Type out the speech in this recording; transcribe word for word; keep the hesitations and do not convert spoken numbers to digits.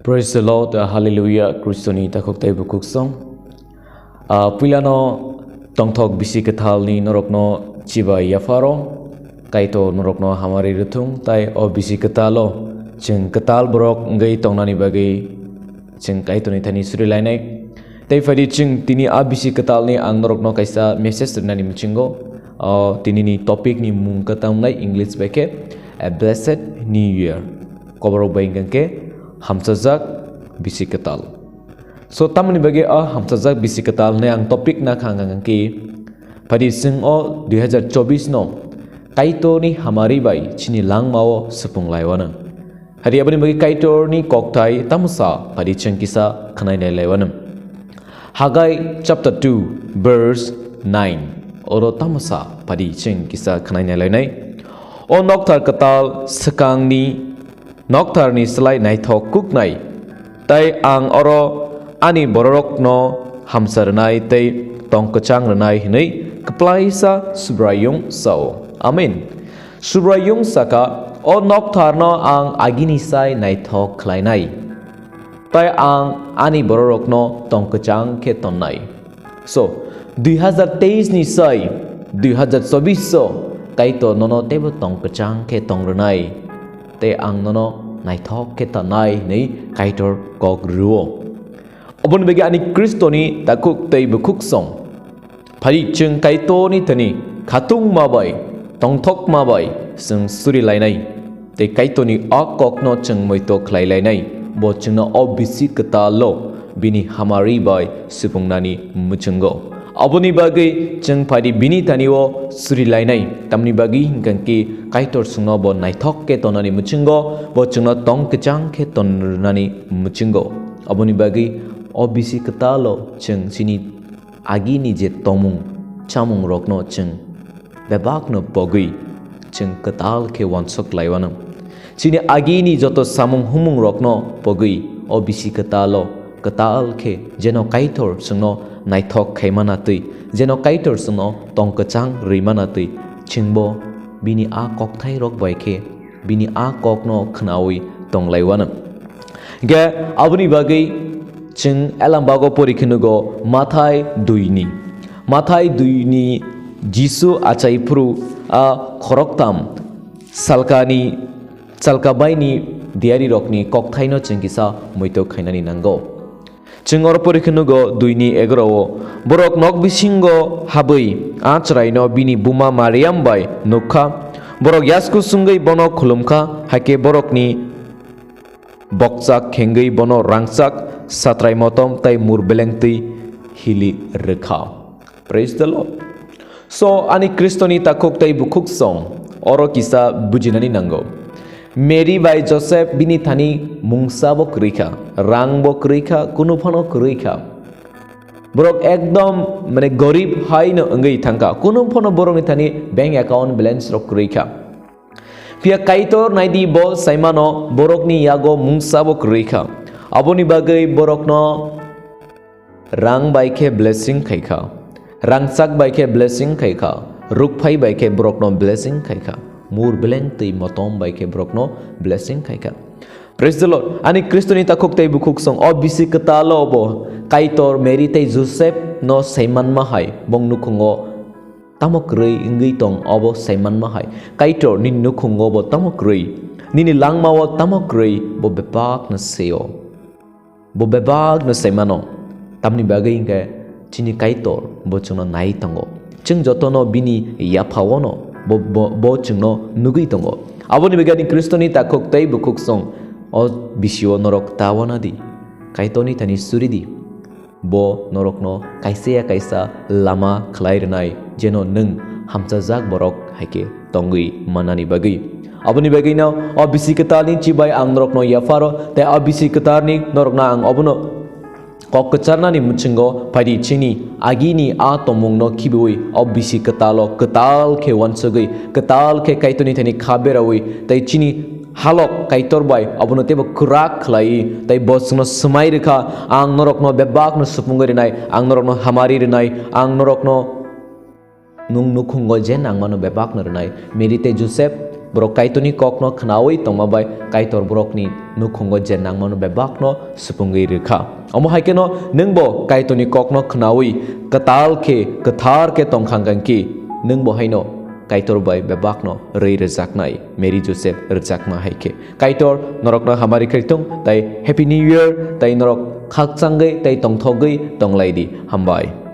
Praise the Lord, uh, Hallelujah, Kristoni takhuk tei bukhuk song. Ah, puilano tongthok bisi kwthalni norokno chibai yapharo, Kaitor norokno hamari rwthung, tai o bisi kwtalo chwng kwtal borok wngwi tongnani bagwi chwng Kaitorni thani surilainai. Tei phaidi chwng tini a bisi kwtalni ang norokno kaisa message rwnani mwchingo. O tinini topic ni mung kwtang wngnai English bai khe, "A Blessed New Year." Koborok bai hwnkhe hamsajak bisi kwtal. So, tamoni bagwi o hamsajak bisi kwtal hwnwi ang topic nakha hwnkha hwnkhe, phaidi chwng o dui hazar chobbish no Kaitorni hamari bai chini langmao swpung laiwano. Hari aboni bagwi Kaitorni kokthai tamo sa, phaidi chwng kisa khwnai nai laiwano. Hagai chapter two verse nine. Oro tamo sa, phaidi chwng kisa khwnai nai lainai. O nokthar kwtal swkangni noktharni slai naithok kuknai. Tai ang oro ani bororokno hamsa rwnai tei tong kwchang rwnai hwnwi kwplaisa Subraiyung sao. Amen. Subraiyung saka, "O noktharno ang agini sai naithok khlainai, tai ang ani bororokno tong kwchang khe tonnai." So, dui hazar teis ni sai dui hazar chobbish o Kaitor nono teibo tong kwchang khe tong rwnai, tei ang nono naithok khe tonnai hwnwi Kaitor kok rwo. Oboni bagwi ani Kristoni takhuk tei bukhuk song. Phari chwng Kaitorni thani khatungma bai, tongthokma bai chwng suri lainai. Tei Kaitorni o kokno chwng moito khlai lainai. Bo chwngno o bisi kwtalo bini hamari bai supungnani mwchwngo. Aboni bagwi chwng phari bini thani o suri lainai. Tamni bagwi hwnkha khe Kaitor chwngno bo naithok khe tonani mwchwngo, bo chwngno tong kwchang khe tonrwnani mwchwngo. Aboni bagwi o bisi kwtalo chwng chini agini je tomung, chamung rokno chwng bebakno pogwi chwng kwtal khe uansuk laiwano. Chini agini joto samung humung rokno pogwi o bisi kwtalo kwtal khe jeno Kaitor chwngno naithok khaimana twi, jeno Kaitor chwngno tong kwchang rwimana twi, chwngbo bini a kokthai rok bai khe bini a kokno khnaui tong laiwano. Hingkhe aboni bagwi chwng Elambago pori khe nugo Mathai dui ni. Mathai dui ni Jisu achai phuru a khoroktham salkani, salka baini diyarirokni kokthaino chwng kisa muitok khainani nango. Chwng oro pori khe nugo dui ni egaroh o, borok nok bisingo habwi a chwraino bini buma Mariam bai nukha. Borok yasku swngwi bono khulumkha, hakhe borokni bokchak khengwi bono rangchak, satrai motom tei mur beleng twi hili rwkha. Praise the Lord. So, ani Kristoni takhuk tei bukhuk song, oro kisa bujinani nango. Mary bai Joseph bini thani mungsa bo kwrwi kha, rang bo kwrwi kha, kunu phano kwrwi kha. Borok ekdom, mane, gorib hai no wngwi thangkha, kunu phano borokni thani bank account balance rok kwrwi kha. Phiya Kaitor naidi bo saimano borokni yago mungsa bo kwrwi kha. Aboni bagwi borokno rang bai khe blessing khai kha, rangchak bai khe blessing khai kha, rukphai bai khe borokno blessing khai kha, mur beleng twi motom bai khe borokno blessing khai kha. Praise the Lord. Ani Kristoni takhuk tei bukhuk song o bisi kwtalo bo Kaitor Mary tei Joseph no saimanma hai bong nukhungo tamo kwrwi wngwi tong obo saimanma hai. Kaitor nini nukhungo bo tamo kwrwi, nini langmao tamo kwrwi bo bebakno seo. Bo bebakno saimano. Tamni bagwi hwnkhe chini Kaitor bo chwngno nai tongo. Chwng jotono bini yaphaono bo, bo, bo chwngno nugwi tongo. Aboni bagwi ani Kristoni takhuk tei bukhuk song o bisio norok ta wana di. Kaitorni thani suri di. Bo norokno kaisa ya kaisa lama khlai rwnai, jeno nwng hamchajak borok hai khe tongwi mannani bagwi. Aboni bagwino o bisi kwtalni chibai ang norokno yapharo, tei o bisi kwtalni norokno ang obono kok kwcharnani mwchwngo phaidi chini agini a tongmungno khibiui o bisi kwtalo kwtal khe uansugwi, kwtal khe Kaitorni thani kha beraui, tei chini halok Kaitor bai abono teibo kwrak khlai, tei bo chwngno swmai rwkha, ang norokno bebakno supungwi rwnai, ang norokno hamari rwnai, ang norokno nwng nukhungo je nangmano bebakno rwnai. Mary tei Joseph Borok Kaitorni kokno khnaui tongma bai Kaitor borokni nukhungo je nangmano bebakno supungwi rwkha. Omo hai kheno nwngbo Kaitorni kokno khnaui kwtal khe, kwthar khe tongkha hwnkhe nwngbo haino Kaitor bai bebakno rwi rwjaknai Mary Joseph rwjakma hai khe. Kaitor norokno hamari khlai thung tai Happy New Year tai norok khakchangwi tai tongthogwi tonglai di. Hambai.